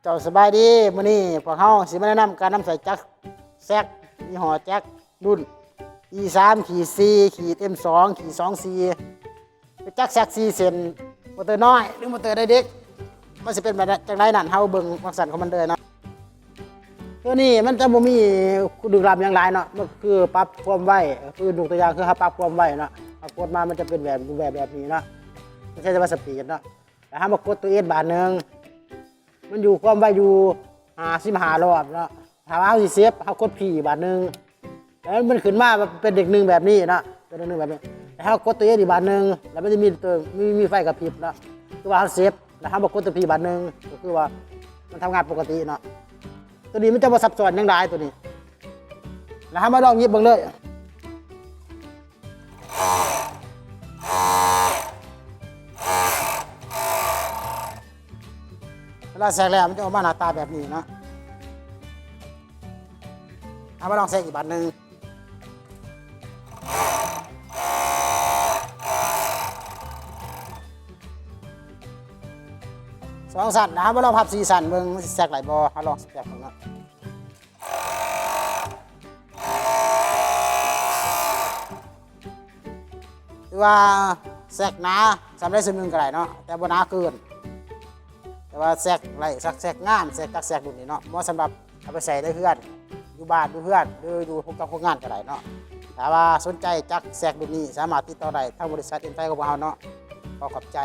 ເຈົ້າສະບາຍດີ, ມື້ນີ້ພວກເຮົາຊິມາແນະນຳການນຳໃຊ້ຈັກແຊັກ ຍີ່ຫໍ້ແຈັກລຸ້ນ ອີສາມຂີດສີ່ຂີດເອັມສອງຂີດສອງສີ່ ເປັນຈັກແຊັກສີ່ເສັ້ນ ມໍເຕີນ້ອຍ ຫຼື ມໍເຕີໄດເຣັກ ມັນຊິເປັນແບບໃດ ຈັ່ງໃດນັ້ນ ເຮົາເບິ່ງຟັງຊັນຂອງມັນເລີຍເນາະ. ຕົວນີ້ມັນຈະບໍ່ມີດຶກດຳຫຍັງຫຼາຍເນາະ, ມັນຄືປັບຄວາມໄວ ຄືຍົກຕົວຢ່າງຄືເຮົາປັບຄວາມໄວເນາະ, ເຮົາກົດມາມັນຈະເປັນແບບ ແບບ ແບບນີ້ເນາະ, ມັນໃຊ້ແຕ່ວ່າສະປີດເນາະ. ແລ້ວເຮົາມາກົດຕົວເອັສບາດໜຶ່ງ ມັນຢູ່ຄວາມໄວຢູ່ຫ້າສິບຫ້າຮອບເນາະ. ຖ້າວ່າເຮົາຊິເຊບ ເຮົາກົດພີບາດໜຶ່ງ ແລ້ວມັນຂຶ້ນມາເປັນເລກໜຶ່ງແບບນີ້ເນາະ, ເປັນເລກໜຶ່ງແບບນີ້. ແລ້ວເຮົາກົດຕົວເອັສອີກບາດໜຶ່ງ ແລ້ວມັນຈະມີຕົວ ມີ ມີໄຟກະພິບເນາະ, ຄືວ່າເຮົາເຊບ ແລ້ວເຮົາມາກົດຕົວພີບາດໜຶ່ງ ກໍຄືວ່າມັນທຳງານປົກກະຕິເນາະ. ຕົວນີ້ມັນຈະບໍ່ຊັບຊ້ອນຫຍັງຫຼາຍຕົວນີ້. ແລ້ວເຮົາມາລອງຫຍິບເບິ່ງເລີຍ. ເວລາແຊັກແລ້ວມັນຈະອອກມາໜ້າຕາແບບນີ້ເນາະ. ເຮົາມາລອງແຊັກອີກບາດໜຶ່ງ ສອງຊັ້ນນະ. ເຮົາມາລອງພັບສີ່ຊັ້ນເບິ່ງ ມັນຊິແຊັກໄດ້ບໍ່? ເຮົາລອງແຊັກເບິ່ງເນາະ. ຄືວ່າແຊັກໜາສ່ຳໃດສ່ຳໜຶ່ງກໍໄດ້ເນາະ, ແຕ່ບໍ່ໜາເກີນ. ແຕ່ວ່າແຊັກໄດ້ ແຊັກ ແຊັກງາມ ແຊັກ ຈັກແຊັກລຸ້ນນີ້ເນາະ, ເໝາະສຳລັບເອົາໄປໃຊ້ໃນເຮືອນ ຢູ່ບ້ານ ຢູ່ເຮືອນ ຫຼື ຢູ່ໂຮງຈັກໂຮງງານກໍໄດ້ເນາະ. ຖ້າວ່າສົນໃຈຈັກແຊັກລຸ້ນນີ້ ສາມາດຕິດຕໍ່ໄດ້ທາງບໍລິສັດເອັນໄຟຂອງພວກເຮົາເນາະ. ຂໍຂອບໃຈ.